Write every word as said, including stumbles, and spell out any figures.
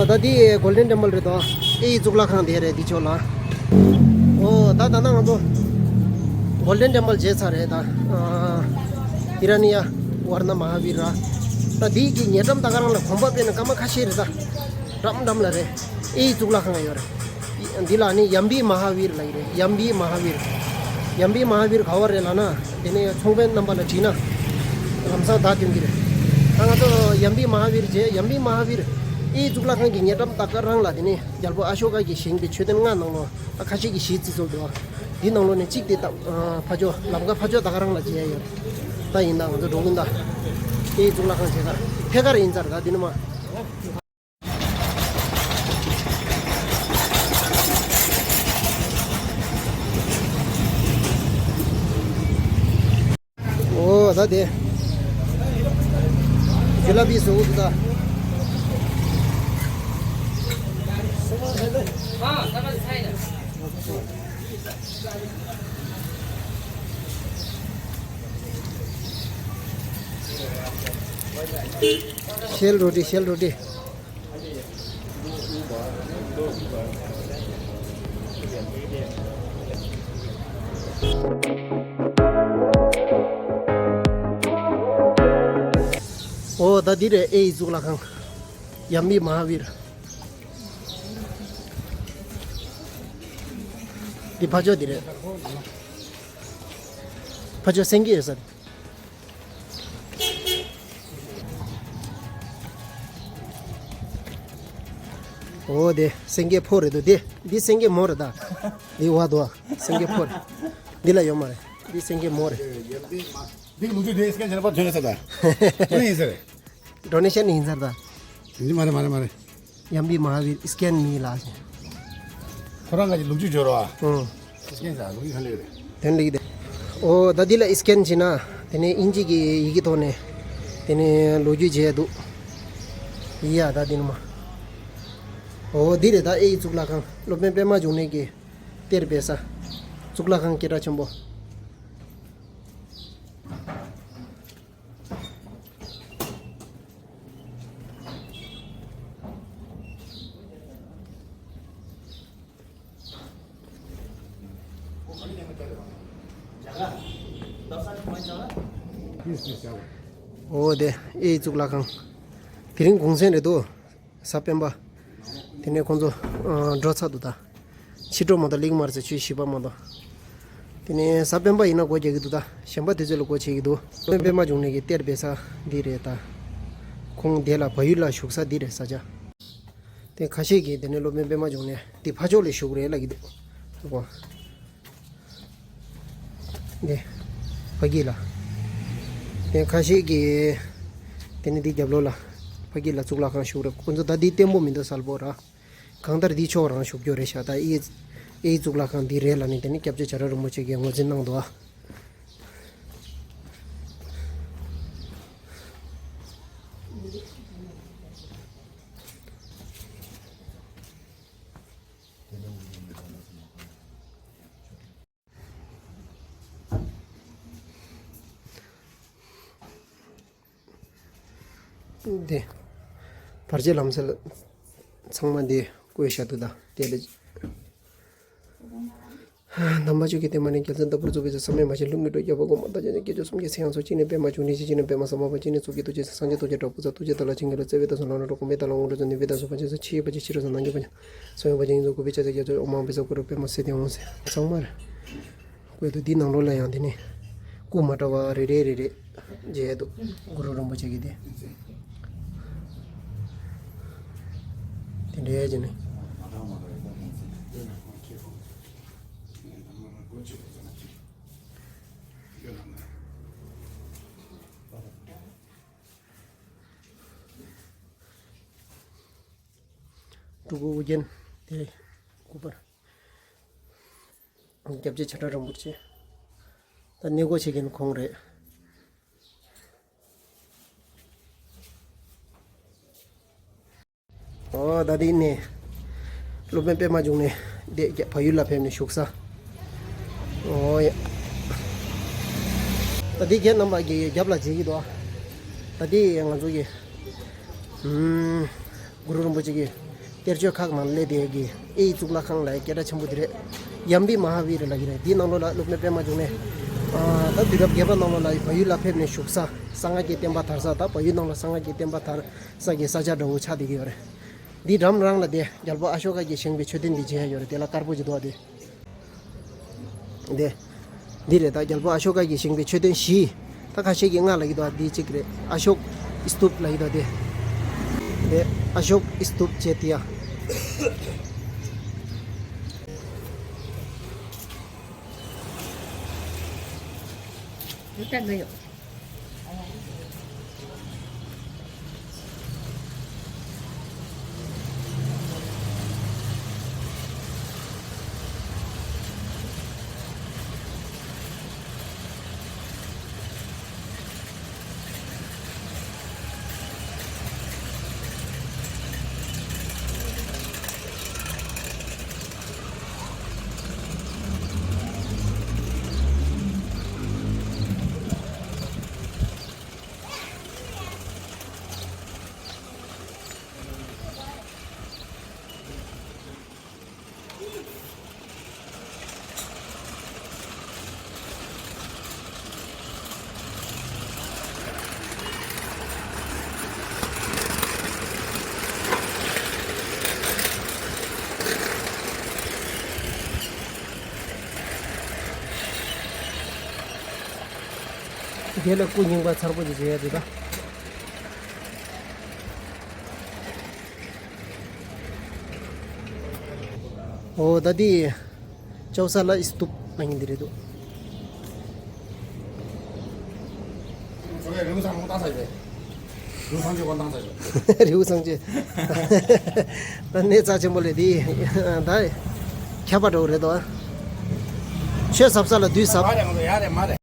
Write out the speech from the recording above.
ད་འདི་གོལ་ཌེན་ཊེམ་པལ་རེད་དོ། ཨེ་ཡི་གཙུག་ལག་ཁང་དེ་རེད། འདི་ཕྱོགས་ལ། ཨོ་ད་ད་ནང་ང་ཚོ་གོལ་ཌེན་ཊེམ་པལ་མཇལ་ཚར་རེད་ད། ཨ་ཨི་ར་ནི་ཡ་ཝར་ན་མ་ཧ་བིར་ར། ད་འདི་གི་ཉེ་འགྲམ་ད་ག་རང་ལ་གོམ་པ་སྤོས་ན་སྐར་མ་ཁ་ཤས་རེད་ད། འགྲམ་འགྲམ་ལ་རེད། ཨེ་ཡི་གཙུག་ལག་ཁང་ཡོད་རེད། འདི་ལ་ནི་ཡམ་བི་མ་ཧ་བིར་ལབ་ཀྱི་རེད། ཡམ་བི་མ་ཧ་བིར། ཡམ་བི་མ་ཧ་བིར་ག་བ་རེད་ལབ་ན། དེ་ནས་ཚོང་དཔོན་རྣམ་པ་ལ་དྲིས་ན་ལམ་སང་བརྡ་སྟོན་གྱི་རེད། ད་ང་ཚོ་ཡམ་བི་མ་ཧ་བིར་མཇལ། ཡམ་བི་མ་ཧ་བིར་ཨེ་ཡི་གཙུག་ལག་ཁང་གི་ཉེ་འགྲམ་ད་ག་རང་ལ། དེ་ནས་རྒྱལ་པོ་ཨ་ཤོ་ཀ་གིས་བཞེངས་པའི་མཆོད་རྟེན་ལྔ་ནང་ལོགས་ད་ཁ་ཤས་ཀྱིས་གཞི་རྩིས་སོགས་འདུག་འདི་ནང་ལོགས་ནས་གཅིག་དེ་ད་ཕ་ཕྱོགས་ལམ་ཁ་ཕ་ཕྱོགས་ད་ག་རང་ལ་མཇལ་ཡ་ཡོད་རེད། ད་ཡིན་ད་ང་ཚོ་འགྲོ་གི་ཡིན་ད། ཨེ་ཡི་གཙུག་ལག་ཁང་མཇལ་ཁར་ཕེབས་ཀ་རེད། ཡིན་ཚར་ད་འདི་ནས་མར། ཨོ་ད་དེ་ཇི་ལ་པི་བཟོ་གི་འདུག་ད། ཤེལ་རོ་ཏི། ཤེལ་རོ་ཏི། ཨོ་ད་འདི་རེད། ཨེ་ཡི་གཙུག་ལག་ཁང་། ཡམ་བི་མ་ཧ་བིར། འདི་ཕ་ཕྱོགས་འདི་རེད། ཕ་ཕྱོགས་སེང་གེ་ཡོད་ས། ཨོ་དེ་སེང་གེ་ཕོ་རེད་འདུག་དེ་འདི་སེང་གེ་མོ་རེད་ད། འདི་བ་དོ། སེང་གེ་ཕོ་རེད། འདི་ལ་ཡོད་མ་རེད། འདི་སེང་གེ་མོ་རེད། འདི་ལུག་ཅུ་དེ་སྐད་ཆ་པ་ཐོན་ས་ད། ཐོན་ཡིན་ཟེར། ཌོ་ནེ་ཤན་ཡིན་ཟེར་ད། འདི་མ་རེད་མ་རེད་མ་རེད། ཡམ་བི་མ་ཧ་བིར་ཨི་སི་ཀན་མི་ལ་ཟེར། ཁོ་རང་ག་ཅིག་ལུག་ཅུ་འབྱོར་བ། ཨུང་། ཨི་སི་ཀན་ཟེར་ལུག་ཅུ་ཁ་ལེ་རེད། དོན་ལེགས་དེ། ཨོ་ད་འདི་ལ་ཨི་སི་ཀན་བྱས་ན། དེ་ནས་དབྱིན་ཇི་གི་ཡི་གེ་ཐོག་ནས་དེ་ནས་ལོ་རྒྱུས་བྱས་འདུག་ཡིན་ཡ་ད་འདི་ནི་མ། ཨོ་འདི་རེད་ད། ཨེ་ཡི་གཙུག་ལག་ཁང་། སློབ་དཔོན་པད་མ་འབྱུང་གནས་ཀྱི་གཏེར་སྦས་ས། གཙུག་ལག་ཁང་སྐད་གྲགས་ཆེན་པོ། ཨོ་དེ་ཨེ་ཡི་གཙུག་ལག་ཁང་། དེ་རིང་གུང་སེང་རེད་འདུག་གཟའ་སྤེན་པ། དེ་ནས་ཁོང་ཚོ་ཨ་འགྲོ་ཚར་འདུག་ད། ཕྱི་དྲོ་མ་གཏོགས་སླེབས་མ་རེད་ཟེར། ཆུ་བཞི་པ་མ་གཏོགས། དེ་ནས་གཟའ་སྤེན་པ་ཡིན་ན་སྒོ་རྒྱག་གི་འདུག་ད་གཞན་པ་དུས་ཚོད་ལ་སྒོ་ཕྱེ་གི་འདུག་སློབ་དཔོན་པད་མ་འབྱུང་གནས་ཀྱི་གཏེར་སྦས་ས་འདི་རེད་ད། ཁོང་དེ་ལ་བལ་ཡུལ་ལ་བཞུགས་ས་འདི་རེད་ས་ཆ། དེ་ཁ་ཤས་ཀྱིས་དེ་ནས་སློབ་དཔོན་པད་མ་འབྱུང་གནས་འདི་ཕ་ཕྱོགས་ལ་བཞུགས་རེད་ལབ་ཀྱི་འདུག་འདི་ཕ་གི་ལ། དེ་ཁ་ཤས་ཀྱིས་དེ་ནས་འདི་རྒྱབ་ལོགས་ལ་ཕ་གི་ལ་གཙུག་ལག་ཁང་བཞུགས་རེད། ཁོང་ཚོ་ད་འདི་བརྟན་པོ་མི་འདུག་གསལ་པོ་ར། གང་ལྟར་འདི་ཕྱོགས་རང་བཞུགས་རྒྱུ་རེད་ཤག་ད་ཨེ་ཨེ་གཙུག་ལག་ཁང་འདི་རེད་ལབ་ནས་དེ་ནས་སྐྱབས་རྗེ་བྱ་བྲལ་རིན་པོ་ཆེ་གིས་ངོས་འཛིན་གནང་འདུག་ཨ། འདི་བར་ཆད་ལམ་སེལ་ཚང་མ་འདི་བཀོད་བཞག་འདུག་ད་དེ་ལས། དམ་པ་ཆོས་ཀྱི་སྟེང་མ་ནས་རྒྱལ་མཚན་ལྟ་བུར་རྫོགས་པའི་ཚེ། བསམ་ཡས་མ་ཞེན་ལྷུན་གྱིས་གྲུབ། རྒྱལ་བ་གོང་མ་དང་མཉམ་གཉིས། དཀོན་མཆོག་གསུམ་གྱི་ཚེ་ཡང་སོང་། གཅིག་ནི་པདྨ་འབྱུང་གནས་ཤིང་། གཅིག་ནི་པདྨ་སམ་བྷ་བ། གཅིག་ནི་གཙུག་གི་རྡོ་རྗེ། སངས་རྒྱས་ཐུགས་རྗེ་དྲག་པོ་རྩལ། ཐུགས་རྗེ་དང་ལག་ལེན་དྲུག་པོ་མེ་ཏོག་ལ་དབང་སྒྲུབ་ཚོགས། ནི་བེ་ཏ་སོགས་ཕན་ཆད་ཕྱི་ཡི་བར་ཆད་ཕྱི་རོལ་དང་ནང་གི་བར་ཆད། གསང་བའི་བར་ཆད་ཡོངས་རྫོགས་འགུགས་པའི་ཕྱག་འཚལ་རྒྱ་མཚོའི་འོད་མང་བའི་ས། གུ་རུ་པདྨ་སིདྡྷི་ཧཱུྃ་ཟེར་ཚང་མར་བཀོད་འདུག་འདི་ནང་ལོགས་ལ་ཡང་དེ་ནི་སྐུ་མ་འདྲ་བ་རེ་རེ་རེ་རེ་མཇལ་འདུག་གུ་རུ་རིན་པོ་ཆེ་གི་དེ་དེ་འདྲའི་བྱས་ནས། སྤྲུལ་སྐུ་ཨོ་རྒྱན་དེ་སྐུ་པར། སྐྱབས་རྗེ་བྱ་བྲལ་རིན་པོ་ཆེ། ད་གནས་སྒོ་ཕྱེ་མཁན་ཁོང་རེད། ཨོ་ད་དེ་ནས་སློབ་དཔོན་པད་མ་འབྱུང་གནས་དེ་བལ་ཡུལ་ལ་ཕེབས་ནས་བཞུགས་ས། ཨོ་ཡ། ད་དེ་ཁྱེད་རྣམ་པ་གི་རྒྱབ་ལ་མཇལ་གྱི་འདུག་ད་དེ་ང་ཚོ་གི་ཨུམ། གུ་རུ་རིན་པོ་ཆེ་གི་ གཏེར་ཆོས་ཁག་ནང་སླེབས་པའི་གི་ཨེ་ཡི་གཙུག་ལག་ཁང་ལ་སྐད་གྲགས་ཆེན་པོ་དེ་རེད། ཡམ་བི་མ་ཧཱ་བི་རི་ལབ་ཀྱི་རེད། འདིའི་ནང་ལོགས་ལ་སློབ་དཔོན་པད་མ་འབྱུང་གནས། ཨ་ད་དུས་རབས་བརྒྱད་པ་ནང་ལོགས་ལ་བལ་ཡུལ་ལ་ཕེབས་ནས་བཞུགས་ས། གསང་སྔགས་ཀྱི་བསྟན་པ་དར་ས། ད་བལ་ཡུལ་ནང་ལ་གསང་སྔགས་ཀྱི་བསྟན་པ་དར་ས་གི་ས་ཆ་འདྲ་བོ་ཆགས་བསྡད་ཀྱི་ཡོད་རེད། འདི་འགྲམ་རང་ལ་དེ་རྒྱལ་པོ་ཨ་ཤོ་ཀ་གིས་བཞེངས་པའི་མཆོད་རྟེན་འདི་མཇལ་ཡ་ཡོད་རེད། དེ་ལ་དཀར་པོ་ཅིག་འདུག་ཨ་དེ། དེ། འདི་རེད། ད་རྒྱལ་པོ་ཨ་ཤོ་ཀ་གིས་བཞེངས་པའི་མཆོད་རྟེན་བཞི། ད་ཁ་ཤས་ཀྱིས་ལྔ་ལབ་ཀྱི་འདུག་ཨ། འདི་གཅིག་རེད། ཨ་ཤོག་སྟུབ་ལབ་ཀྱི་འདུག་ཨ་དེ། དེ། ཨ་ཤོག་སྟུབ་ཅེས་དེ་ཡ། དེ་ལ་སྐུ་རྙིང་པ་མཚར་པོ་ཅིག་བྱས་ཡ་རེད་ད། འོ་ད་འདི། ཅའོ་ས་ལ་སྟུབ་ལབ་མཁན་འདི་རེད་འདུག་རི་བོ་སངས་རྒྱས་དབང་ཐང་ཆེ། ད་གནས་རྩ་ཆེན་པོ་ལས་འདི། ད། ཁྱབ་པ་འདྲ་བོ་རེད་དོ། ཆོས་ཟབ་ས་ལ་བདུད་ཟབ། མ་རེད། ང་ཚོ་ཡ་རེད་མ་རེད།